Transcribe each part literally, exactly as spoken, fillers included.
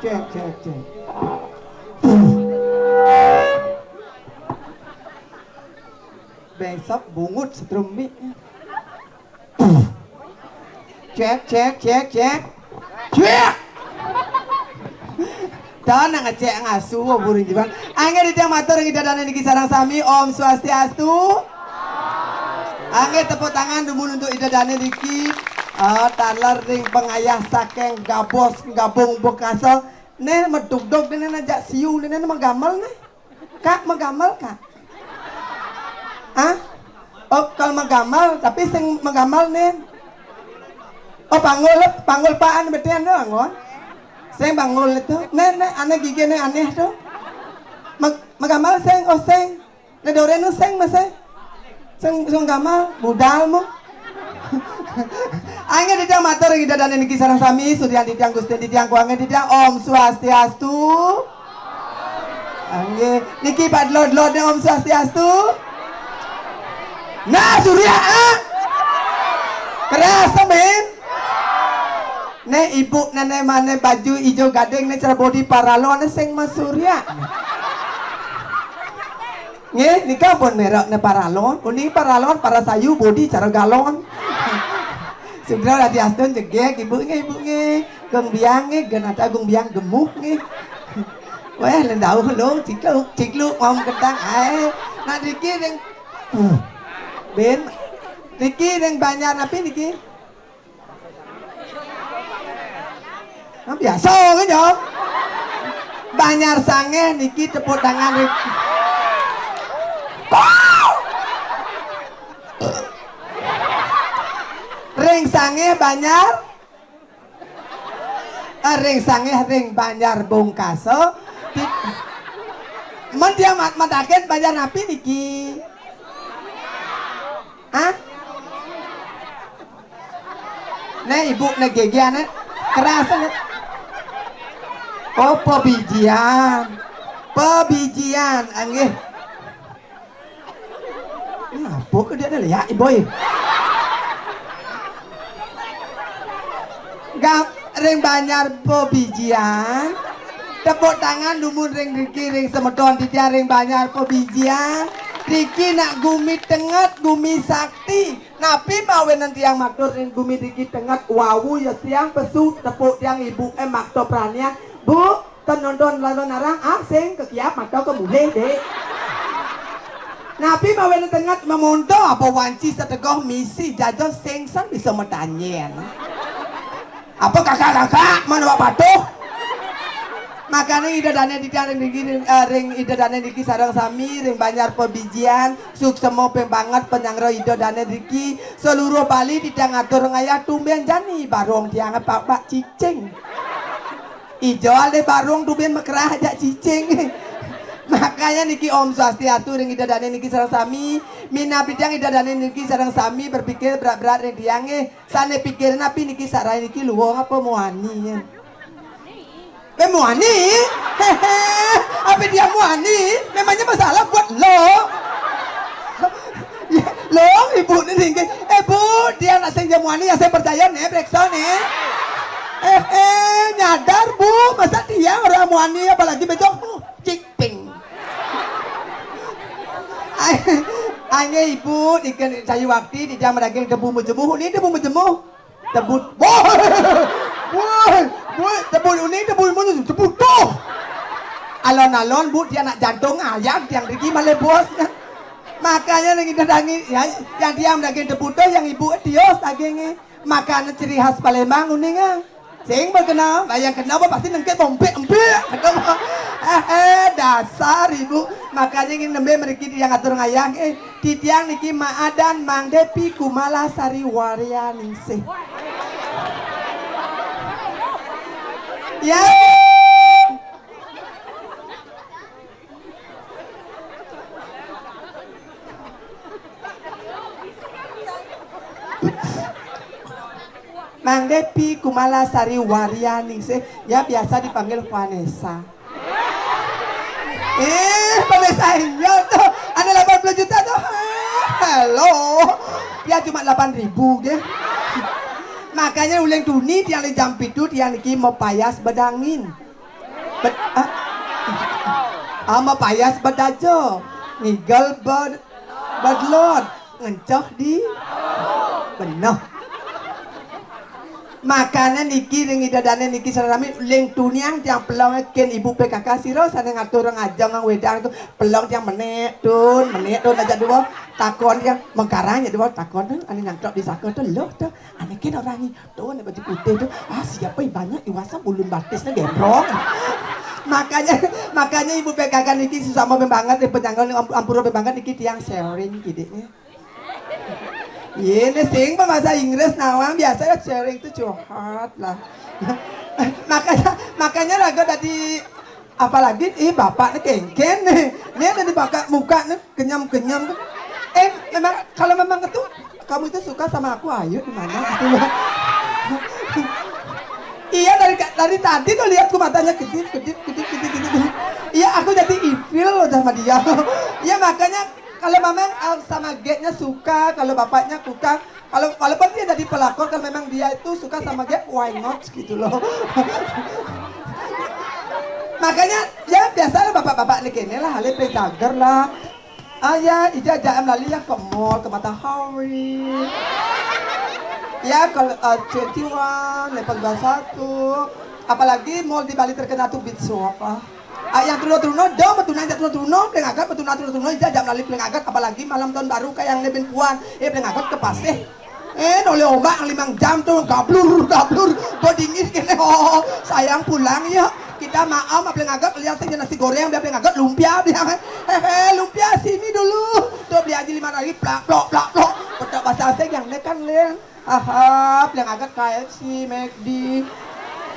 Cek, cek, cek. Besok bungut setrum mic. Cek, cek, cek, cek. Cek. Dah nang ngecek ngasu, oh, burung jiban. Angge titiang matur ring Ida Dane niki sareng sami, Om Swastiastu. Angge tepuk tangan dumun untuk Ida Dane niki. Ah, taler ring pangayah saking Gabos Gabung Bekasel. Neh medugdug neh, neh ajak siu neh, neh magamel neh. Kak, magamel, Kak? Hah? Oh, kalau magamel, tapi sing magamel neh. Oh, panggul, panggul paan betean doang, ngon. Sing panggul itu. Neh, neh, aneh gigi neh aneh tuh. Mag-, magamel sing, oh, sing. Neh, dore nu sing, Mas, eh. Sing, sing gamal, budal mu. Angge titiang matur ring Ida Dane niki sareng sami, Suryan titiang, Gusti titiang, Kuange titiang, Om Swastiastu. Angge, niki padlod-lodne Om Swastiastu. Nah, Surya, ah. Keras, men. Ne ibu nene mane baju ijo gading ne cara bodi paralon ne sing Mas Surya. Nggih, nika pun merek ne paralon, kuning paralon, parasayu bodi cara galon. Sugra dadi astun jegeg ibu nggih, ibu nggih. Gung biang nggih, gen ata gung biang gemuk nggih. Weh, lendau lung cikluk, cikluk ngom kentang ae. Nak niki ning, ben, niki ning Banjar napi niki? Nah, biasa kan ya. Banjar Sangeh niki tepuk tangan ring. Ring Sangeh Banjar. Eh, ring Sangeh ring Banjar Bungkaso. Di-, men dia mat-, mataken Banjar napi niki? Hah? Ne ibu ne gegean ne. Keras ne. Oh, pebijian. Pebijian, anggih. Ngapa ke dia ada lihat, Boy? Gam, ring Banjar pebijian. Tepuk tangan dumun ring riki, ring semeton titiang ring Banjar pebijian. Riki nak gumi tenget, gumi sakti. Napi mawinan tiang matur ring gumi riki tenget, wau ya tiang pesu, tepuk tiang ibu, eh, makta pranian. Bu, ten nonton lalu narang, ah, sing kekiap mata ke mulih, Dik. Napi mawinan tenget memonto apa wanci setegoh misi jaja sing san bisa matanyen. Apa kakak-kakak, mana wak patuh? Makane Ida Dane titiang ring, ring, eh, ring Ida Dane niki sareng sami, ring Banjar pebijian, suksema ping banget panyanggra Ida Dane niki, seluruh Bali titiang atur ngayah tumben jani barong tiang pak-pak cicing. Ijol deh barong tumben mekerah ajak cicing. Makanya niki Om Swastiastu ring Ida Dane niki sareng sami, minab titiang Ida Dane niki sareng sami berpikir berat-berat ring tiang nggih. Sane pikir napi niki sarai niki luwung apa muani? Weh, muani? Hehe, apa dia muani? Memangnya masalah buat lo? Ya, lo, ibu ni tinggi. Eh, Bu, dia nak sing dia muani, ya saya percaya nih, periksa nih. Eh, eh, nyadar, Bu, masa dia orang muani, apalagi besok, uh, cik ping. Ay, anggih ibu, ikan sayu wakti, tidak meraging debu mejemuh, ini debu mejemuh. Tebut. Woi! Woi! Woi! Tebut uning, tebut munyun, tebut tuh. Alon-alon, Bu, dia nak jantung ayam, tiang riki malah bos. Makanya ning ida dangi, ya, yang dia daging tebut tuh, yang ibu tios dagingnya. Makanan ciri khas Palembang uning, ah. Sing berkena, bayang kena apa pasti nengkit bompek empek. Eh, eh, dasar ibu. Makanya ingin nembe meriki yang atur ngayang, eh. Titiang niki maadan Mang Depi Kumala Sari Waryaningsih. Ya. Mang Depi Kumala Sari Waryaningsih, ya biasa dipanggil Vanessa. Eh, pada saya tuh, ada delapan puluh juta tuh. Halo. Dia cuma delapan ribu, deh. Makanya uling tuni tiang di jam pitu tiang niki mapayas bedangin. Bed, ah, ah, mapayas bedaja. Ngigel bed, bedlot. Ngenceh di beneh. Makanan niki ring ida dane niki sarami ling tuniang tiang pelong ken ibu P K K sira sane ngatur ngajeng wedang tu pelong tiang menek tun menek tun aja dua takon tiang mengkarang aja dua takon tu ane nangtok di saka tu loh tu ane ken orang ni tun baju putih tu ah siapa ibanyak iwasa bulun batisnya gembrong. Makanya makanya ibu P K K niki susah mau banget deh penyangga ampura banget niki tiang sharing gidiknya. Iya, ini sing bahasa Inggris nawang biasa ya sharing itu curhat lah. Makanya makanya raga tadi apalagi ih bapak nih kengken nih. Ini ada di bakat muka nih kenyam-kenyam tuh. Eh memang kalau memang itu kamu itu suka sama aku ayo di mana gitu loh. Iya dari dari tadi tuh lihatku matanya kedip kedip kedip kedip kedip. Iya aku jadi evil loh sama dia. Iya makanya kalau memang uh, sama Geknya suka, kalau bapaknya suka, kalau walaupun dia jadi pelakor, kalau memang dia itu suka sama Gek, why not gitu loh. Makanya ya biasa lah bapak-bapak nih kene lah, halip cager lah. Ah ya, ija jam lali ya ke mall, ke Matahari. Ya ke uh, twenty one, level dua satu. Apalagi mall di Bali terkenal tuh Beach Shop lah. Ah, yang truno-truno, do betunan yang truno-truno, pleng agat betunan truno-truno, ija jam lali pleng agat, apalagi malam tahun baru kayak yang nebin puan, eh pleng agat ke pasir. Eh, noleh ombak yang limang jam tuh, gablur, gablur, bedingin kene, oh, sayang pulang ya. Kita maaf, pleng agat lihat saja nasi goreng, biar pleng agat lumpia, biar, hehe, lumpia sini dulu. Tuh beli aja lima lagi, plak, plok, plak, plok. Petak bahasa asing yang nekan leng. Aha, yang agak K F C, McD.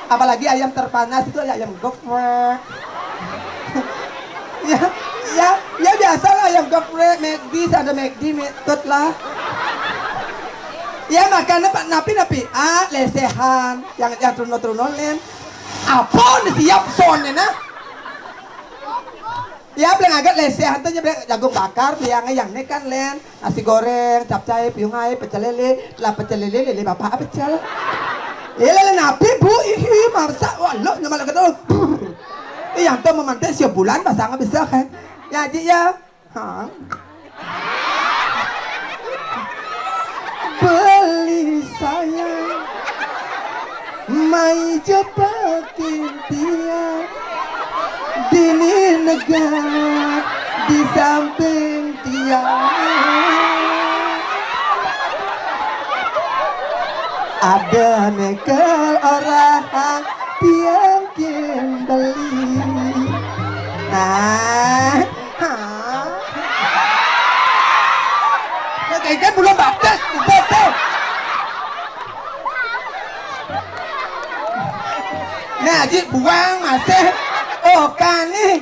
Apalagi ayam terpanas itu ayam geprek. Ya, ya, ya biasa lah ayam geprek, McD, ada McD, McD lah. Ya makanya pak napi napi ah lesehan yang yang truno truno len. Apa ni siap soné nah? Ya, paling agak leseh tu nya, paling jagung bakar, biang yang ni kan len, nasi goreng, capcay, piunggay, pecel lele, lah pecel lele, lele bapak pecel. Ya, lele napi, Bu? Ihi, marsa, wah, lo nyaman lagi tu. Eh, yang tu memantik siap bulan, pasang bisa kan? Ya, Ji, ya. Ha? Beli sayang mai jepekin tiang, dini negak di samping tiang. Ada nekel orang tiang kin beli. Nah, ha. Nah, kayak kan belum batas, bukan tuh. Nah, Ji, buang masih. Oh, kan nih.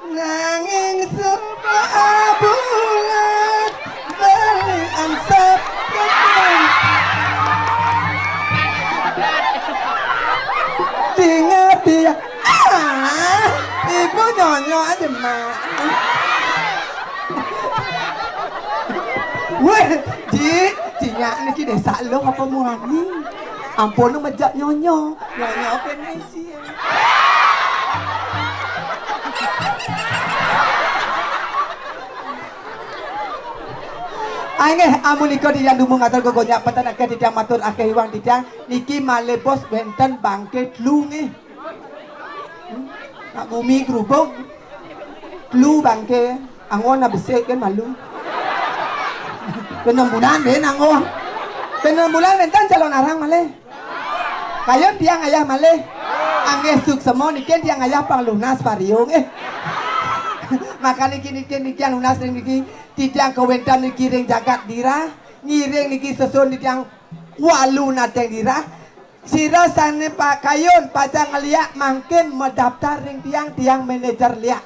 Nanging sebab bulan beli ansap. Tinggal dia. Ah, ibu nyonyo aja, Mak. Weh, Ji, Ji nya niki desa lo apa muani? Ampun, mejak nyonyo. Nyonyo kene sih. Ai nggih, amun nika titiang dumun ngatur gegonyak peten akeh titiang matur akeh iwang titiang niki malih bos wenten bangke telu nggih. Hmm? Nak gumi gerubung. Telu bangke, angon na besik kan malu. Kena bulan ben angon. Kena bulan wenten calon arang malih. Kayun tiang ayah malih. Anggih suksema niki tiang ayah pang lunas pariung eh. Maka niki niki niki yang lunas ring niki titiang kawentan niki ring jagat dirah, ngiring niki sesun titiang walu nateng dirah. Sira sane pakayun pacang ngeliak mangkin madaptar ring tiang, tiang manajer liak.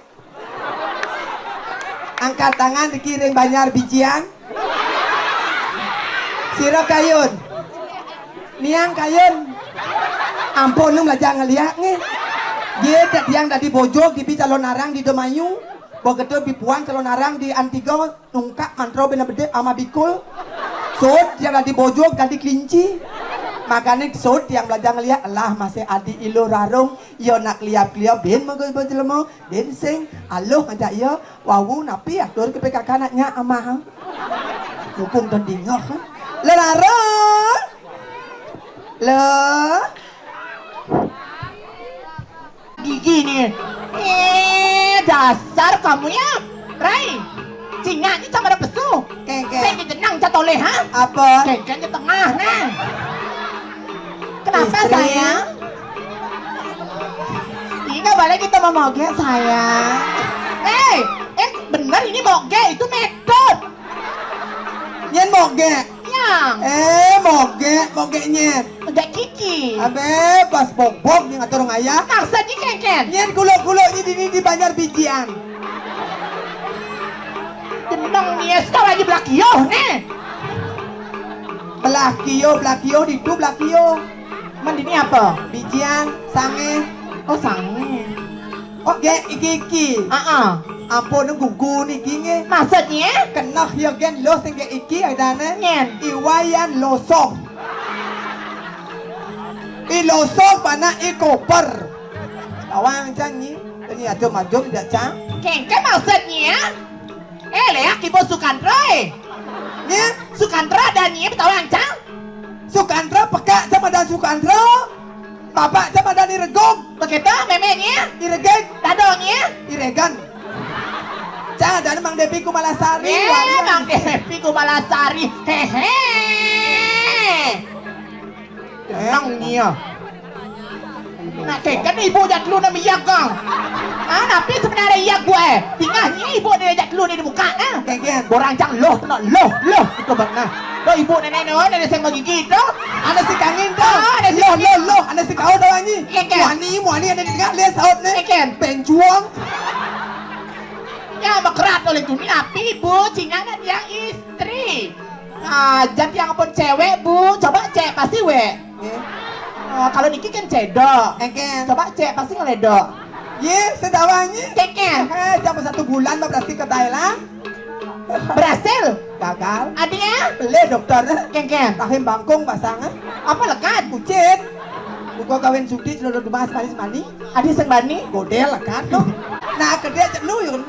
Angkat tangan dikiring Banjar bijian. Sira kayun. Niang kayun. Ampun nu mlajah ngeliak nggih. Ye tiang dadi bojog dibi calon arang di Demayu. Begitu bipuan calon arang di Antigo nungkak mantro bina bedek ama bikul. Sud tiang dadi bojog dadi kelinci. Makane sud tiang mlajah ngeliak lah masih adi iluh rarung. Iya nak liap-liap ben mega jelema, ben sing aluh ngajak iya. Wau napi atur ke P K K nak nyak amah. Mumpung dan dingah. Lerara. Le. Gigi ni. Eh, dasar kamu ya. Rai. Cingak ni sama ada pesu. Kengkeng. Saya di jenang jatuh leh, ha? Apa? Kengkeng di tengah nah. Kenapa, Istri. Sayang? Ini nggak boleh kita mau mogek, sayang. Eh, eh, bener ini mogek, itu metode. Nyen mogek. Yang. Eh, mogek, mogek nyen. Mogek kiki. Abe, pas bok-bok nyen ngatur ngayah. Maksudnya kengkeng. Nyen kuluk-kuluk nyen dini di Banjar bijian. Jeneng ni, sekarang aja belakioh nih. Belakioh, belakioh, ditu belakioh. Mandi ni apa? Bijian, sange. Oh, sange. Oh, gek iki-iki. Heeh. Ampun, gugu niki nggih. Maksudnya? Keneh ya gen lo sing gek iki adane. Nyen. Iwayan losong. I losong panak i koper. Tawang cang nyi. Nyi ajum-ajum dak cang. Kengke maksudnya? Eh, leak ibu Sukantro eh. Nya? Sukantro ada nyi betawa ancang. Sukantro pekak sama dan Sukantro. Bapak sama dan Iregog. Begitu, memenya? Iregeg. Dadanya? Iregan. Cang ada Mang Depi Kumalasari. Eh, Mang Depi Kumalasari. Hehe. Tenang nia. Nah, kengken ibu jak telu nama iya kang. Ah, napi sebenarnya iya gua eh. Tingah ni ibu dia jak telu ni di muka nah. Kengken. Borang cang loh, kena loh, loh. Itu bang nah. Tuh ibu nenek no, nenek saya gigi tu. Ada si kangin tu. Ah, ada si loh, kangin. Loh, loh, ada si kau tu anyi. Kengken. Muani, muani ada di tengah lihat saut ni. Kengken. Penjuang. Ya, makerat oleh dunia. Napi ibu, Cina dan yang istri. Ah, jat yang pun cewek, Bu. Coba cek, pasti wek. Eh? Oh, kalau niki kan cedok. Engken. Coba cek, pasti ngeledok. Ye, sedawangi. Kengken. Eh, jam satu bulan mah berarti ke Thailand. Berhasil. Gagal. Adiknya? Beli dokter. Kengken. Rahim bangkung pasang. Apa lekat? Kucit. Buka kawin sudi, celana dumas manis mani. Adi sing bani? Godel lekat tuh. Nah, gede cek nuyun.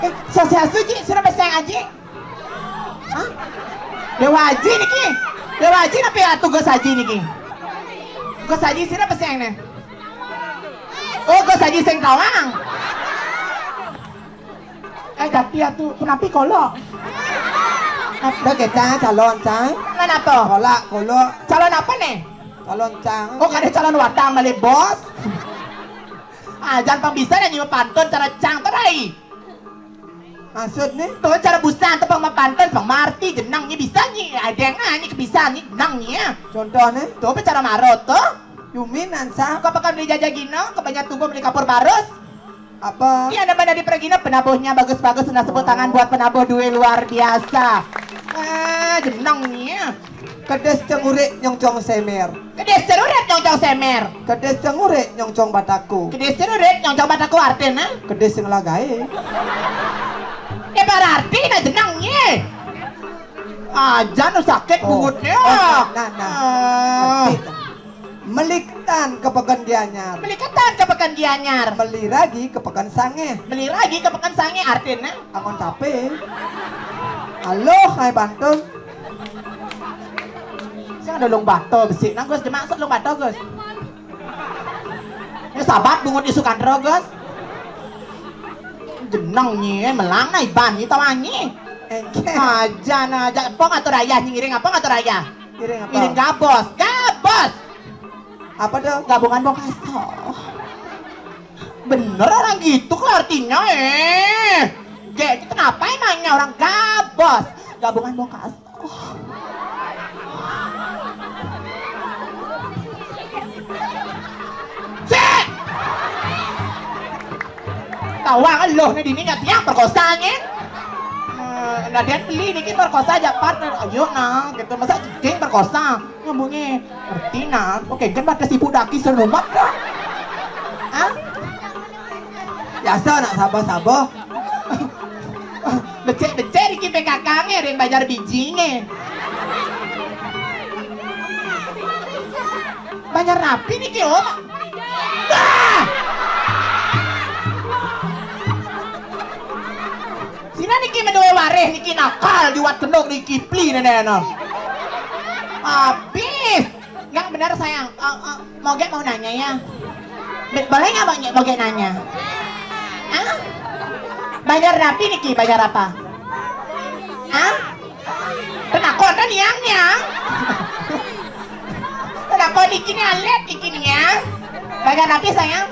Eh, sosial suci, sudah peseng aji. Hah? Dewa Haji niki. Dewa Haji napi atuh Gus Haji niki? Gus Haji sira peseng nih. Oh, Gus Haji sing tawang. Eh, tapi atuh, kenapa kolok? Udah kita calon, Cang. Calon apa? Kolak, kolok. Calon apa nih? Calon, Cang. Oh, kada calon watang balik, Bos. Ah, jangan pang bisa nyanyi pantun cara Cang tuh, Rai. Maksud nih? Tuh cara busan tuh pang pantun, pang marti, jenang nih bisa nih. Ada yang nyanyi kebisan nih, jenang nih ya. Contohnya? Tuh apa cara marot tuh? Yumin ansa. Kau pekan beli jajah gino, kebanyakan tunggu beli kapur barus. Apa? Ini ada mana di pergina penabuhnya bagus-bagus, nah sebut tangan buat penabuh duit luar biasa. Ah, jenang nih ya. Kedes cengurik nyongcong semer. Kedes cengurik nyongcong semer. Kedes cengurik nyongcong bataku. Kedes cengurik nyongcong bataku artinya? Kedes sing lagae. Ya berarti nah jenang nih. Ah, jangan sakit bungutnya. Oh, nah, nah. Ah. Ngerti, Cang. Meliketan ke Pekan Gianyar. Meliketan ke Pekan Gianyar. Meliragi ke Pekan Sange. Meliragi ke Pekan Sange artinya? Angon tape. Halo, hai Bantung. Saya ada lung bato besi. Nah, Gus, dimaksud lung bato, Gus. Ini sahabat bungut isukan ro, Gus. Jeneng nyi, melang nah iban nyi tawangi. Engke. Aja nah, aja. Apa ngatur ayah nyi ngiring apa ngatur ayah? Ngiring apa? Ngiring gabos. Gabos. Apa tuh? Gabungan bongkaso. Bener orang gitu kok artinya, eh. Jadi kenapa emangnya orang gabos? Gabungan bongkaso. Cek! Tawang loh, nih dini nyatiang perkosanya. Eh, nah dia beli niki perkosa aja partner. Ayo nah, gitu. Masa jeng perkosa? Ngomongnya ngerti nah. Oke, kan pada sibuk daki serumat dah. Ah? Biasa nak sabo-sabo. Becek-becek iki P K K nge ring banjar bijinge. Banjar rapi niki, Om. Dah! Sina niki menue wareh niki nakal juat kendok niki pli nenek no. Habis. Enggak benar sayang. Eh, eh, Moge mau nanya ya. Be- boleh nggak Moge, Moge nanya? Hah? Banjar rapi niki, banjar apa? Hah? Kenakon kan yang yang? Kenakon iki ni alit iki ni ya. Banjar rapi sayang.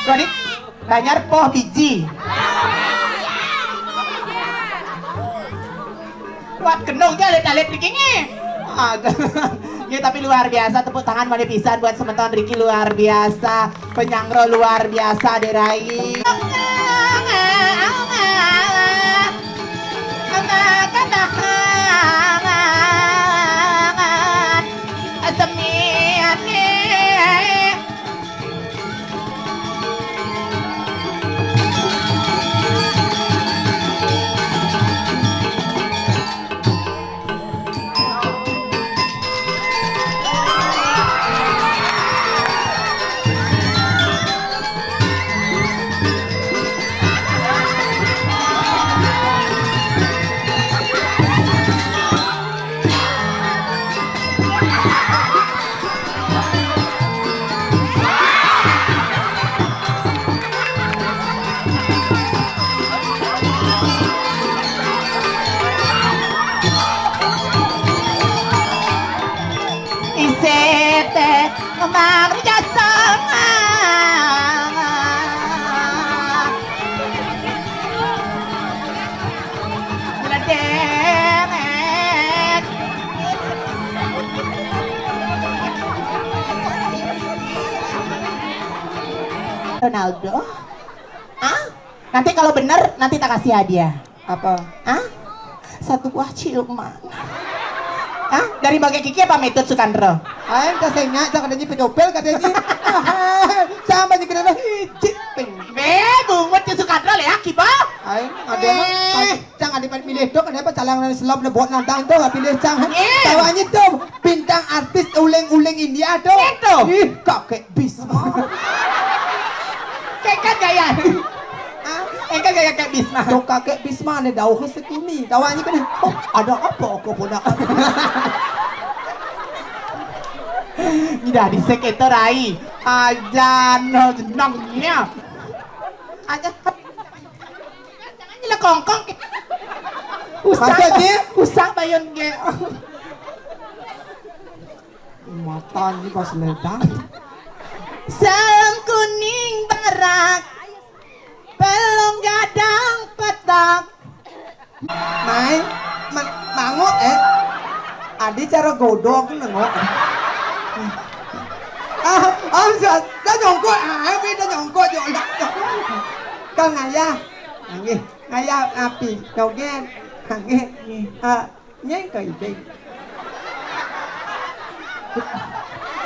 Doni, banjar poh biji. Kuat kendong je alit-alit niki nge. Ah, nge, tapi luar biasa, tepuk tangan mani pisan buat semeton Ricky, luar biasa. Penyangro luar biasa, Derai. Isete kembang jasa. Meledek. Ronaldo. Ah, nanti kalau benar nanti tak kasih hadiah. Apa? Ah, satu buah ciuman. Hah? Dari Mbak Kiki apa Metut Sukandro? Aing tak sengak, tak ada pedofil katanya. Sama aja kena hiji ping. Be, bungut ke Sukandro lea kiba. Aing ada Eh. Cang ada milih tuh, kenapa calang selop nebot nantang tuh, pilih cang. Eh. Tawanya tuh bintang artis uling-uling India tuh. Itu. Ih, kakek Bisma. Kayak kan gaya. Hah? Engkau gaya kakek Bisma. Tuh kakek Bisma ada dauh sekuni. Tawanya kan, oh, ada apa aku pun nak. Jadi sekitar rai. Aja no jenongnya. Aja. Jangan nyelekongkong. Usah. Maksudnya? Usah bayun ge. Mata ini pas ledang. Salam kuning barak, pelong gadang petak. Mai, man, mango eh. Adi cara godok nengok. Ah, ah, sa-, dah nyongkok, ah, wi dah nyongkok jo. Kang ayah, nggih, ngayah api, joget, nggih. Ah, nyai ka ibing.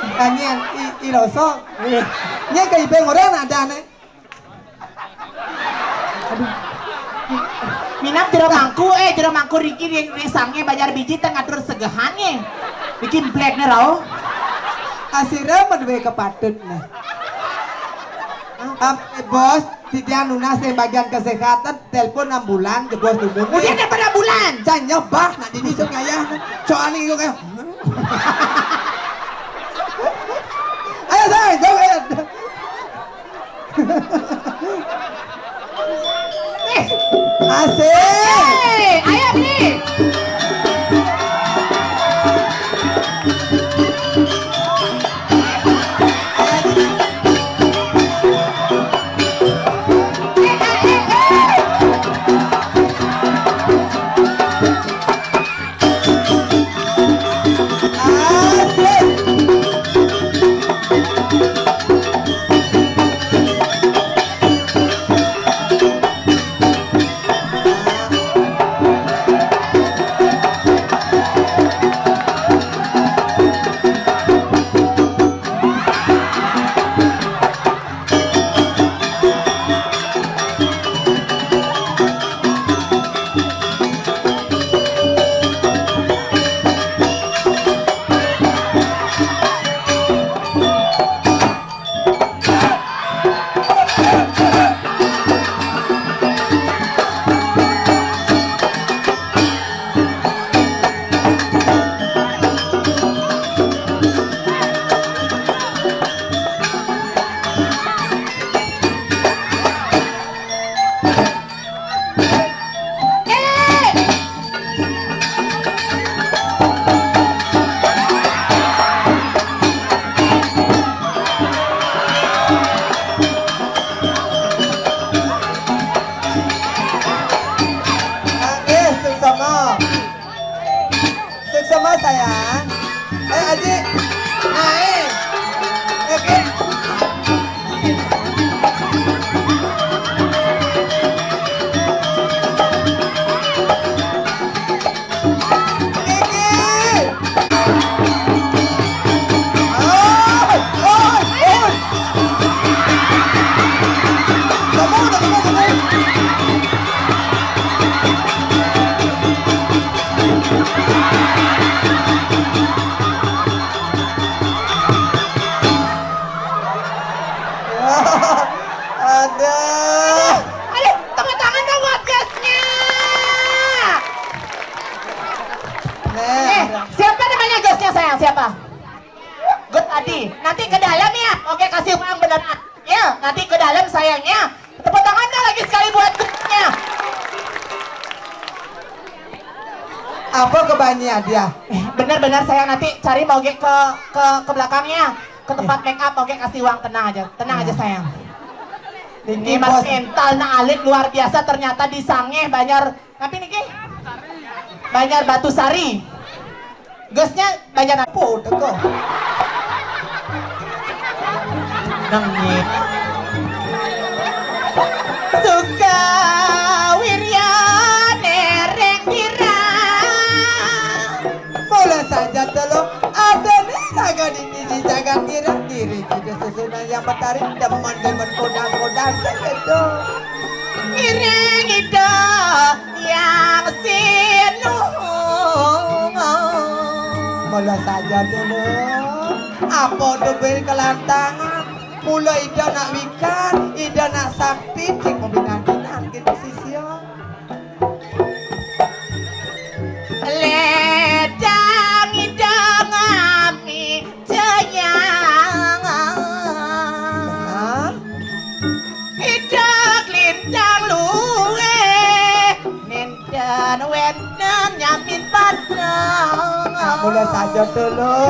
Tanya i, i rosok. Nyai ka ibing orang ada nih. Aduh. Minap jero mangku, eh, jero mangku Riki ri-, risangnya banjar biji tengah ngatur segehannya. Bikin black nih rau. Asira mah duwe kepatut nih. Apa bos, titiang nunas nih bagian kesehatan, telepon ambulan, jebos dumun. Udah nih pada bulan. Can nyebah, nak dini sok ngayah. Soalnya itu kayak, ayo saya, joget. Asik. Hei, ayo nih. Nangis, suksma. Suksma, sayang. Eh, Aji. Naik. Oke. Kiki. Oi, oi, oi. Kamu udah kena, kena. Ada. Aduh, tepuk tangan dong buat gasnya. Nih, eh, ada. Siapa namanya gasnya, sayang? Siapa? Gus Adi. Nanti ke dalam ya. Oke, kasih uang beneran. Ya, nanti ke dalam sayangnya. Tepuk tangan dong lagi sekali buat gasnya. Apa kebanyakan dia? Eh, bener-bener sayang, nanti cari mau ke, ke, ke belakangnya, ke tempat make up, oke, kasih uang, tenang aja, tenang aja sayang. Ini mas mental na alit luar biasa ternyata di Sangeh Banjar, tapi niki Banjar Batu Sari. Gasnya Banjar apa teko? Nangis. Suka wirya nereng kira. Mula Diri kita susunan yang matarik demen-demen kodang-kodang saketo. Ngiring ida yang sinunung. Mula saja dulu. Apa tu beri kelantangan? Mula ida nak wikan, ida nak sakti, cik pembinan-binan gitu sisya. Ledang idang ami jayang. Nah. Idang lintang luwe. Nenten wenten nyamin padang. Nak mula saja dulu.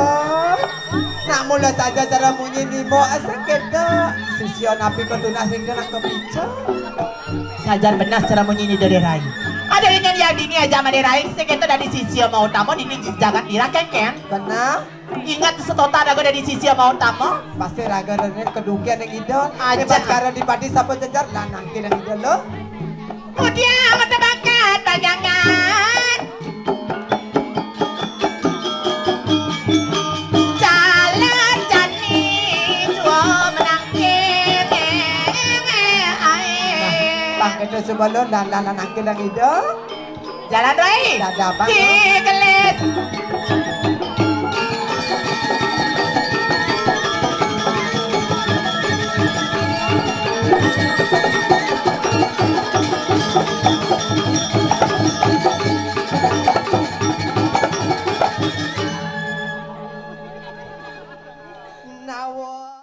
Nak mula saja cara munyi nimo asal kita. Sisya napi kau tunas sing nak kepica. Sajar benar cara munyi ni dari rai. Ada dengan yang dini aja sama dari rai. Sekitar dari sisi mau utama dini jangan dirakan kan? Benar. Ingat setota ada dari sisi mau utama. Pasti raga dan kedukian yang ida. Aja. Hebat karo di padi sapa jejar dan nangkil yang ida lo. Mudiang tebakat bayangan. Jalan jani jua menangkil. Bang kena sebelum dan dan nangkil yang ida. Jalan Rai. Dadah, Bang. Di kelis.